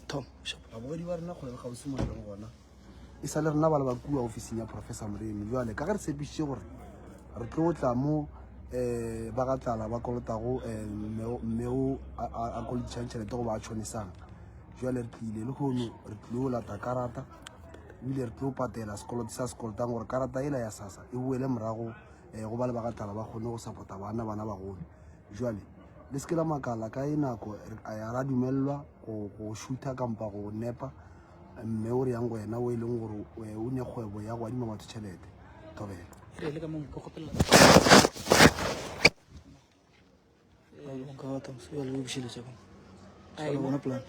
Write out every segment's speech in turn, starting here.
Tom, shop. Babogedi ba rena kgole le kgauswi mo le leng gona e sa le rena ba le ba kua ofising ya Professor Moremi. Jwale ka ge re tshepišitše gore re tlo tla mo um ba ga tlala ba kolotago um mme o a kolotšhang tšhelete goba a tšhonisang. Jwale re tlile lehono re tlile lata karata ebile re tlo patela sekoloto sa sekolotang gore karata ela ya SASSA e boele morago um go ba le ba ga tlala ba kgone go support-a bana bana bagolo. Jwale le se ke la makala ka e nako a ra dumelelwa go shutha kampa go nepa mme o re yang go yena o e leng gore o ne kgwebo ya go adima batho tšhelete. Thobela. Re le ka mo ke gopela. Nka gata mosadi le bošeletša ka. Ai bona plan.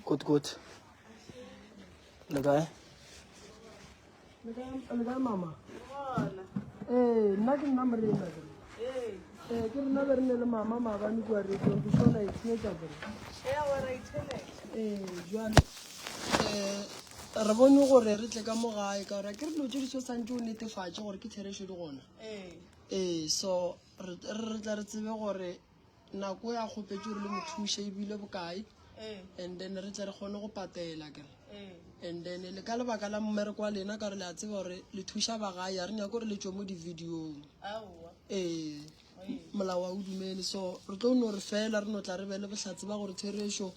Good, good. Le kae? Le kae mama? Ee, nna ke nna Morena. Ee, ke rena be re ne le mama maabane kua radiong, ke sure la e theetša kere. Ee, jwale um re bone gore re tle ka mo gae ka gore ke re dilo tše di so santse o netefatše gore ke therešo di gona. Ee, so re re tla re tsebe gore nako ya kgopetše gore le mo thuše ebile bokae and then re tle re kgone go patela kere and then le ka lebaka la mmereko wa lena ka gore le a tseba gore le thuša bagae a re nyako gore le tšwe mo di-videong ee molao wa o dumele so re tlo no re fela re no tla re be le bohlatse ba gore therešo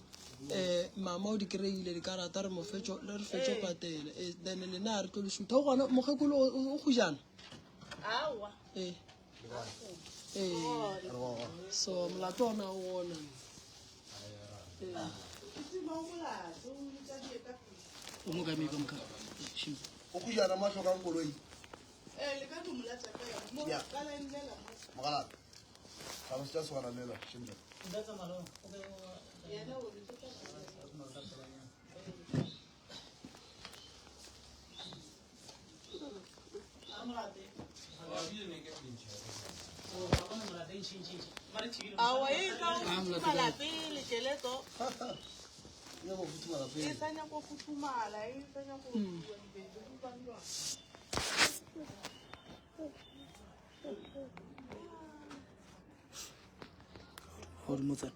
um mama o di kry-ile dikarata re mo fetšo re fetšo patela ee then lena a re tlo le šutha o gona mokgekolo o kgujana ee ee so molato ona o gona O mo kae mo ka. Shim. O kgujana mo a hlokang koloi. Ya. Mogalaka. Hlalosetša sogana lela, Shimza. Awa e tla o futhumala pele keleto. Ya go futhumala pele. E sa nyako futhumala, e sa nyako go Gore mo tsena.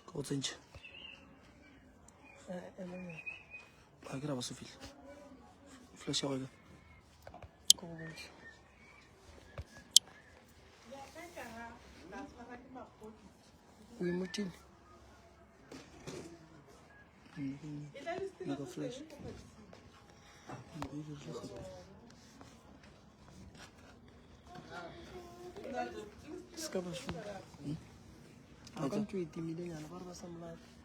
Ka go tsentšha. A ke ra ba se fihla. Flash ya go ka. O imotile. Naka flash. E dirile gape. Se ka ba šupa. A ka ntse o e timile nyana ba re ba sa molata.